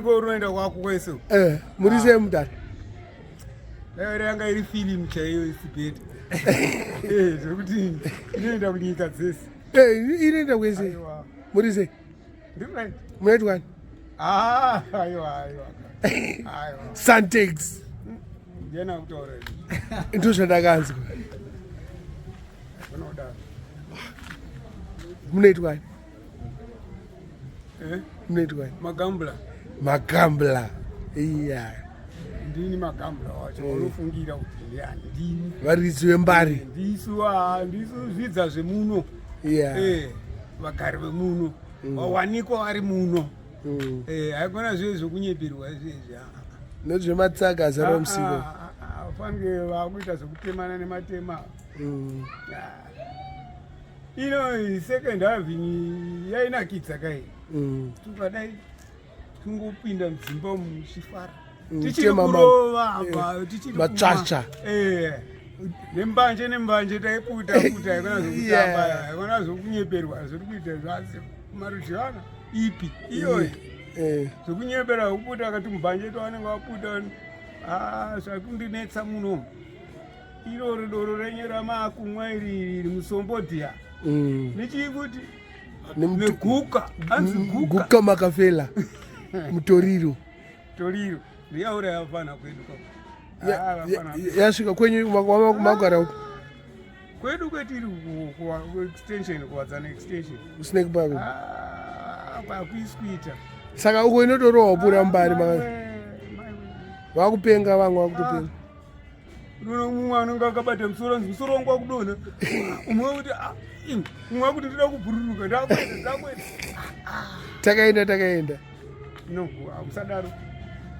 Unoenda kwako kwese. Eh, muri sei mudhara? Dai yanga iri filimu chaiyo isibheti. Eh, zvekuti inoenda kunyika dzese. Eh, inoenda kwese. Aiwa. Muri sei? Ndiri right. Munoitwa ani? Ah, aiwa, aiwa. Aiwa. Santex. Ndiana kutaura izvi. Ndozvandakanzwa. Unoda. Munoitwa ani? Eh? Munoitwa ani? Magambla. Magambla. Iya. Ndini magambla wacho. Unofungira kuti ndiani? Ndini. Varidzi vembari. Ndisu ah, ndisu zvidza zvemuno. Iya. Eh, vagari vemuno. Wawanikwa vari muno. Eh, haikona zviye zvokunyeperwa izvezvi. ah, ah. Nezvematsaga azara musiko. Fanike vakuita zvekutemana nematema. Ino second halving yainakidza kai. Tukadai tungopinda mudzimba umu muchifara. Tichiri tema kurova apa, tichiri kumwa. Matsvatsva. Eh. Nembanje nembanje taiputa puta haikona zvekutamba Yeah. haikona zvokunyeperwa zviri kuita zvasi marujana ipi iyoyi. Eh. Zvekunyepera kuputa akati mubhanje twavanenge vaputa ah, zvakundinetsa muno iroro doro renyu ramakumwa iri iri musombodhiya nechii kuti neguka anzi guka Guka makafela. Mutoriro. toriro ndiyauraya vafana kwedu kwa Ah, vafana. Yasvika kwenyu magara upi? Kwedu kwetiri extension, Kuwadzana Extension. Snake Park. Ah, kwakuisikuita. Saka uko inotorohwa pura mbari vakupenga vamwe vakutopenga. Unoona mumwe anenge akabata musoro, anzi musoro wangu wakudonha, umwe wekuti ah, imi, umwe wakuti ndida kubhururuka, ndakuenda, ndakuenda. Takaenda takaenda. No, musadaro,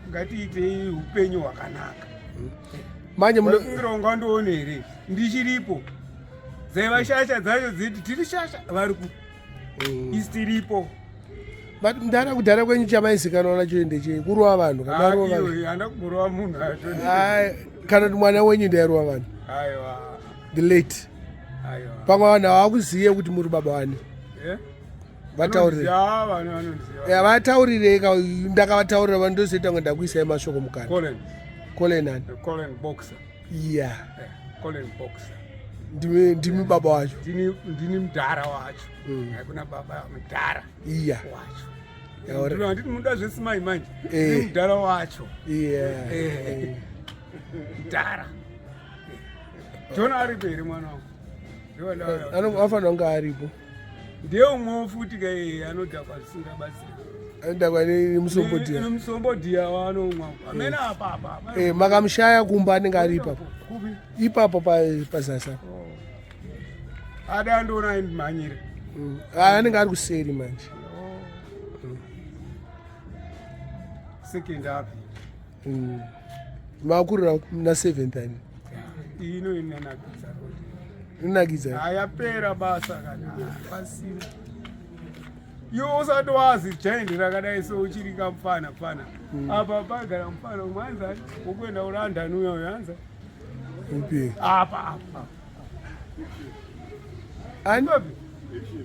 ngatiitei upenyu hwakanaka. Manje muno Wafungira ungandione here ndichiripo? Dzaiva shasha dzacho dziti tiri shasha vari ku isi tiripo. But mudhara, kudhara kwenyu chamaizikanwa nacho ndechei? Kurova vanhu kana Ah, marova vanhu? iyo handa kumborova munhu acho. Ai, kana kuti mwana wenyu ndairova vanhu? Aiwa. The late. Aiwa. Pamwe vanhu havakuziye kuti muri baba vani. Eh? Vataurire. Vanondiziva, vanhu vanondiziva. Ya, vataurirei ka ndakavataurira vanhu ndozoita kunge ndakuisai mashoko mukana. Colin. Colin ani? Colin Boxer. Iya. Eh, Colin Boxer. Ndimi baba wacho. Ndini mudhara wacho. Hakuna baba mudhara Iya. wacho. Yauri- Ndino handiti muda zvesimai manje. Eh. Ndini mudhara wacho. Iya. Eh. Mudhara. John aripo here mwana wangu? Ndiwo ndawa- Afanira kunge aripo. Ndiye umwewo futi kai anodhakwa zvisingabatsiri. Anodhakwa nemusombodhiya. Nemusombodhiya waanomwa. Amene apa apa. Apa. Eh, makamushaya kumba anenge ari ipapo. Kupi? Ipapo pazasa. Ada andiona aindimhanyira. Ah, anenge ari kuseri manje. Second half. Makurira na seventh ani? Ino inonakidza. Inonakidza. Hayapera basa kana pasina. Iwe usati wazi giant rakadai so uchiri kamfana fana. Apa pagara mufana umwe anzi ani? Wokuenda kuLondon uyo uyo anzi. Upi? Apa apa. Ani? Papi?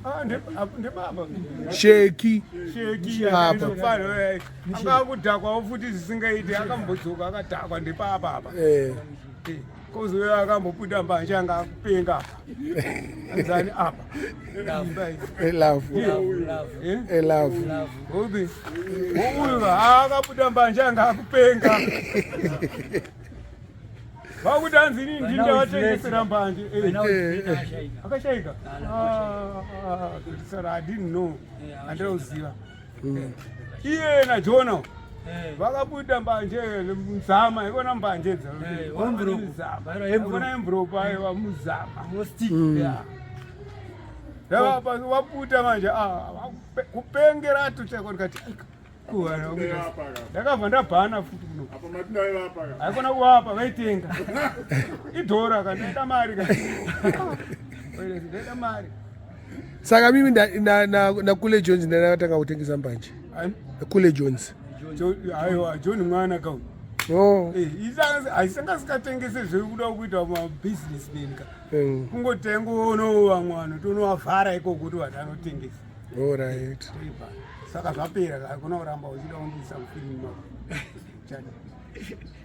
Ah, ndepapa. Sheki. Sheki Apa. mfana anga akudhakwawo futi zvisingaiti, akambodzoka akadhakwa ndepapa apa. Kozouya akambobuda mbanje anga akupenga apa. Anzani apa? Imba iyi. Elafu. Eh? Elafu. Upi? Uyu akabuda mbanje anga akupenga. Vakuti anzi inini ndini ndavatengesera mbanje. Eh. Akashaika? Ah, ah, sorry, I didn't know. Handina kuziva. Iye naJona vakabuda mbanje muzama ikona mbanje dzaikona envelope aiwa muzama. Yeah. Waputa manje ah, kupengera tucheko ndikati "Aika, kuwana ndakabva ndabhana futi kuno." Apa matindaivapa. Haikona kuvapa, vaitenga idhora ka, ndaida mari ka, ndaida mari. Saka mimi nakule Jones ndakatanga kutengesa mbanje. Ani? Kule Jones. Aiwa, John mwana kau. Oh. Aisanga sikatengese zvekuda kuita mabusinessman ka. Kungotenga uonowo vamwe vanhu tonovavhara ikoko kuti vanhu anotengesa. All right. Toibva. Saka zvapera ka, hakuna kuramba uchida kundiisa mufirimu mako. Chani.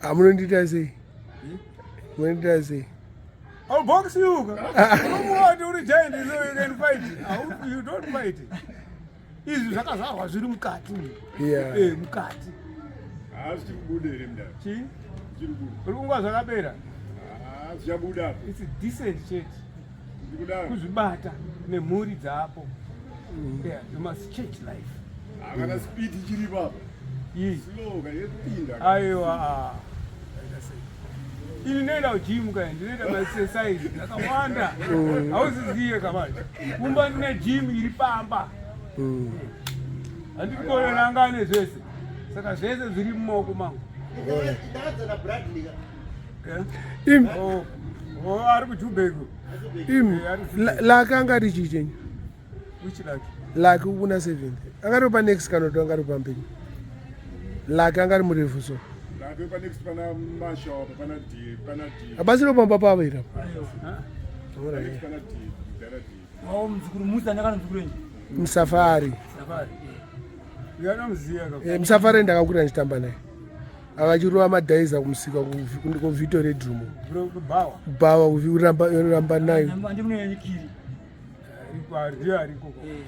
Amunondiita sei? Munondiita sei? I'll box you. Unomuona uri giant so you can fight. You don't fight. Izvi zvakazvarwa zviri mukati. Yeah. Eh, mukati. Hazvi kubuda here mdara? Chii? Zviri kubuda. Uri kungwa zvakapera. Ah, zvichabuda. It's a decent church. Zviri kudaro. Kuzvibata nemhuri dzapo. Yeah, you must change life. Hakana speed ichiripo apa. Yii. Slow kana yekupinda. Aiwa. Aita sei. Ini ndinoenda kugym ka, ndinoita maexercise akawanda. Hauziziye kamanje. Kumba ndine gym iri pamba. Handiti kuona nanga ane zvese. Saka zvese zviri mumaoko mangu. Ndakadzana Bradley ka. Eh? Im, Oh, oh, ari kuJubek. im, lake angati chii chenyu? Which luck? Lake kuna 7th. Angari pa next kana kuti angari pamberi? Lake angari murefu so. Lape pa next pana Masha apa pana D, pana D. Habasiro pamba pavo here apa? Huh? Alright. Next pana D, mdara D. Wao mzukuru Musa ndakana mzukuru wenyu. Musafari. Safari. Uyanomuziya ka. Eh, Musafari ndakakura ndichitamba naye. Akachirova madhaiza kumusika kuVito Red Room. Bro, kubawa. Bhawa kuramba ramba nayo. Andi mune yenyikiri. Ariko, ndiye ariko. Eh.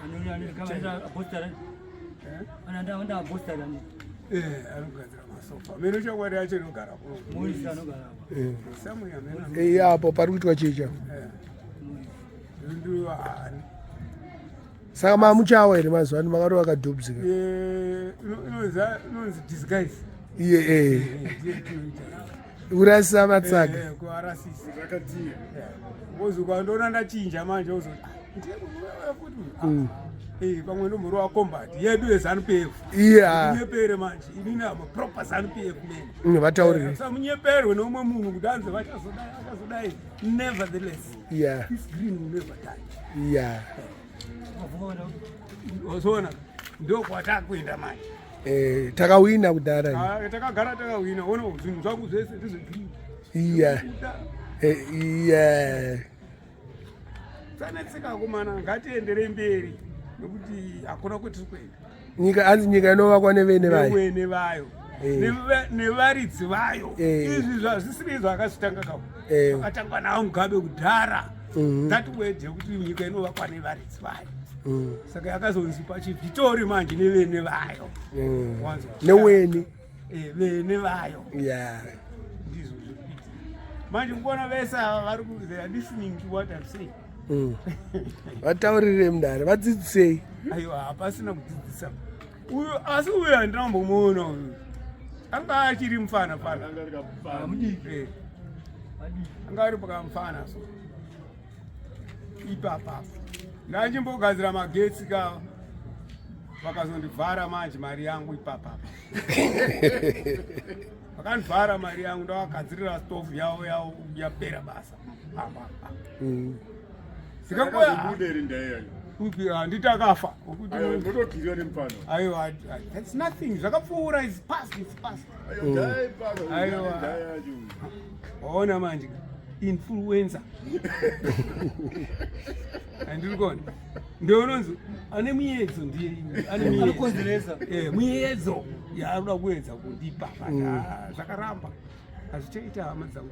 Anoni anoni kama anda apostara. Eh? Ana anda anda apostara ndi. Eh, anogadzira masofa. Meno chokwadi yacho inogara kuno. Morris anogara apa. Eh. Somewhere meno. Eh, apo pari kuitwa chechi apo. Eh. Ndio ani. Saka mamuchawa here mazuva ano makarova kadhobzika? Eh, inonzi inonzi disguise. Iye eh. Eh, ndiye tinoita. Kurasisa matsaga. Eh, kuarasisa. Zvakatiya. Wozi ukandiona ndachinja manje wozoti "Ah, ndiye munhu futi uyu." Ah, eh, pamwe ndomborova combat yedu yeZANU PF. Iye ah. Munyepere manje inini am a proper ZANU PF man. Vataurire. Samunyeperwe neumwe munhu kuti anzi vachazodai vachazodai. Nevertheless, this green will never die. Mavuka Wazoona ndokwatakuenda manje. Eh, takawina kudhara. Ah, takagara takawina. Ona zvinhu zvangu zvese ndezvegreen. Eh, yeah. Sanetseka komana, ngatienderei mberi nekuti hakuna kwetiri kuenda. Nyika hanzi nyika inovakwa nevene vayo. Nevene vayo. Eh. Nevaridzi vayo. Eh. Izvi zvazvisiri izvo akazvitanga kawo. Eh. Akatangwa nawo Mugabe kudhara. That word yekuti nyika inovakwa nevaridzi vayo. Saka yakazonzi pachivhitori manje nevene vayo. Wanzwa? Neweni. Eh, vene vayo. Ndizvo zviri kuitika. Manje kuona vese ava vari ku they are listening to what I'm saying. Vataurire mudare, vadzidzisei. Aiwa, hapasina kudzidzisa uyu, asi uyu handina kumbomuona uyu, anga achiri mufana fana. Anga rikapfana. Mudiki. Eh, Adiki. anga ari pakamufana so ipapa ndachimbogadzira magetsi ka, vakazondivhara manje mari yangu ipapapa, vakandivhara mari yangu, ndavagadzirira stofu yavo yavo yapera basa apa. Zikangoya Akazobuda here ndaya yacho? Upi? Handiti akafa. Aiwa, ndotogirira nemufana. Aiwa, that's nothing, zvakapfuura, is past, it's past. Aiwa, ndaya ipaka. Aiwa. Ndaya yacho. Waona manje influencer handiri kuona ndeunonzi ane muyedzo, ndiye ane muyedzo. Anokonzeresa. Eh, muyedzo yaanoda kuedza kundipa, but ah, zvakaramba, hazvichaita hama dzangu.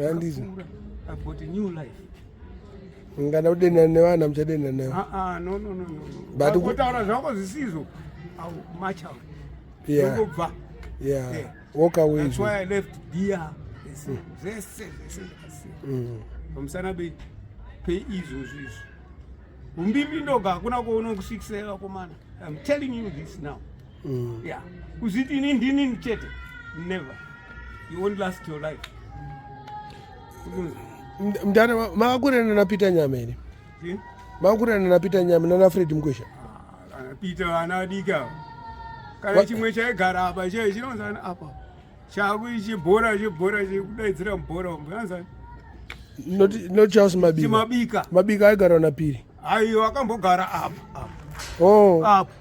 Handizvo. Zvakapfuura. I've got a new life. Ngada kudenana nevana muchadenana navo. Ah, ah, no, no, no, no. But Kutaura zvako zvisizvo, au march out. Ndongobva. Yeah. Walk away. That's why I left beer. Zvese zvese zvese ndakasiya. Pamusana peizvozvo izvi. Umbimbi ndoga hakuna kwaunokusvikisai vakomana. I'm telling you this now. Yeah. Kuzviti ini ndini chete. Never. You won't last your life. Mudare makakurana naPeter Nyama here? See? Makakurana naPeter Nyama nana Fred Mukwesha? Ah, Peter vana vadiki ava. Kana chimwe chaigara apa chai chinonzi ani apa. Chaku chibhora chibhora chekudaidzira mubhora umu. Chinonzi ani? Not Charles Mabika. Chimabika. Mabika aigara napiri. Aiwa, akambogara apa apa. Oh. Apo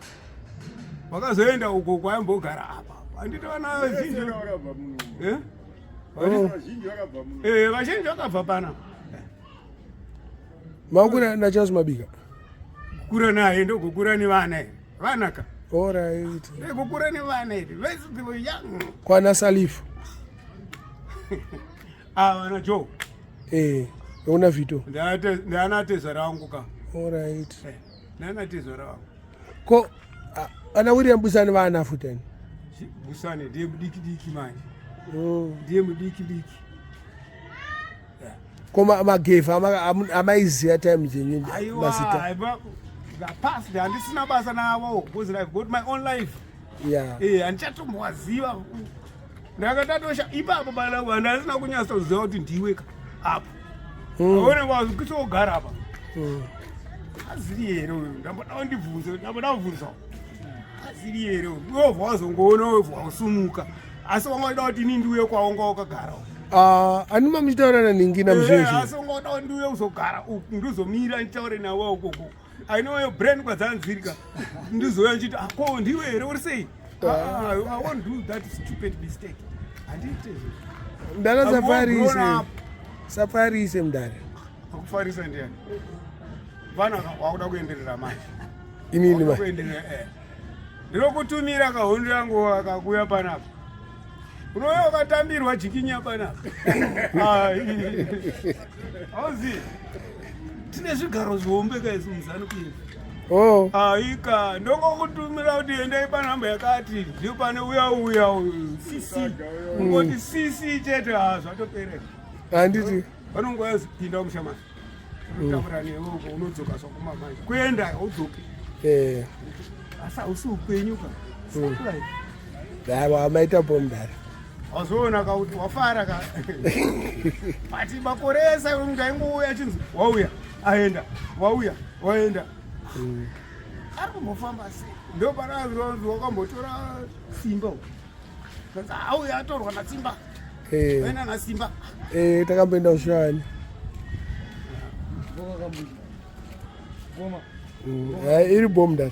vakazoenda uko kwaimbogara apa, handiti vana vazhinji Vakabva muno. Eh? Vazhinji vakabva muno. Eh, vazhinji vakabva pana. Makura naCharles Mabika. Kukura naye ndokukura nevana here. Vanaka. Alright. Kukura nevana iri. Vese they were young. Kwana Salifu. Ah, vana Joe. Eh, una Vito. Ndana tezvara wangu ka. Alright. Eh, ndana tezvara wangu. Ko ana William Busani vana futi ani? Busani ndiye mudiki diki manje. Oh. Ndiye mudiki diki. Ko magevha amaiziva time dzenyu mazita? Aiwa, past handisina basa navo because I've got my own life. Yeah. Eh, handichatombowaziva. Ndakatatosha ipapo bala handisina kunyatsoziva kuti ndiwe ka apo. Aone wakuchogara apa. Aziri here uyu ndamboda undibvunze ndamboda kubvunza. Aziri here uyu wobva wazongoona wobva wasumuka asi wanga uchida kuti ini ndiuye kwawanga wakagara uku. Ah, anima muchitaura nanhingi namuzvezvi. Asi wanga uchida kuti ndiuye kuzogara uku ndizomira nditaure nawe ukoko. I know your brain kwadzanzirika ndizouya ndichiti ako ndiwe here uri sei? Ah, I won't do that stupid mistake. Handiite izvozvo. Mdara I'm all safarise. grown up. Safarise mdara. Akufarisa ndiani? Vana wakuda kuenderera manje. Inini ma. Kuenderera eh. Ndinokutumira kahondo yangu akakuya panapa. Unouya wakatambirwa jikinya panapa. Auzi. Tine zvigaro zvihombe ka isu muZanu PF. Oh. Aika ndongokutumira kuti endai panhamba yakati ndipo pane uya uya uyu CC. Ungoti CC chete ha zvatopereka. Handiti. Vanongouya pinda mushamani. Unotaura newe uko unodzoka zvakuma manje. Kuenda haudzoki. Eh. Asi hausi upenyu ka. Daiwa maita po mdara. Wazoona ka kuti wafara ka. But makore ese munhu aingouya achinzi wauya aenda wauya waenda. Ari kumbofamba sei? Ndo panazonzi wakambotora simba uko. Kanzi auya atorwa naSimba. Eh. Waenda naSimba. Eh, takamboenda kushani. Iri bom mdara.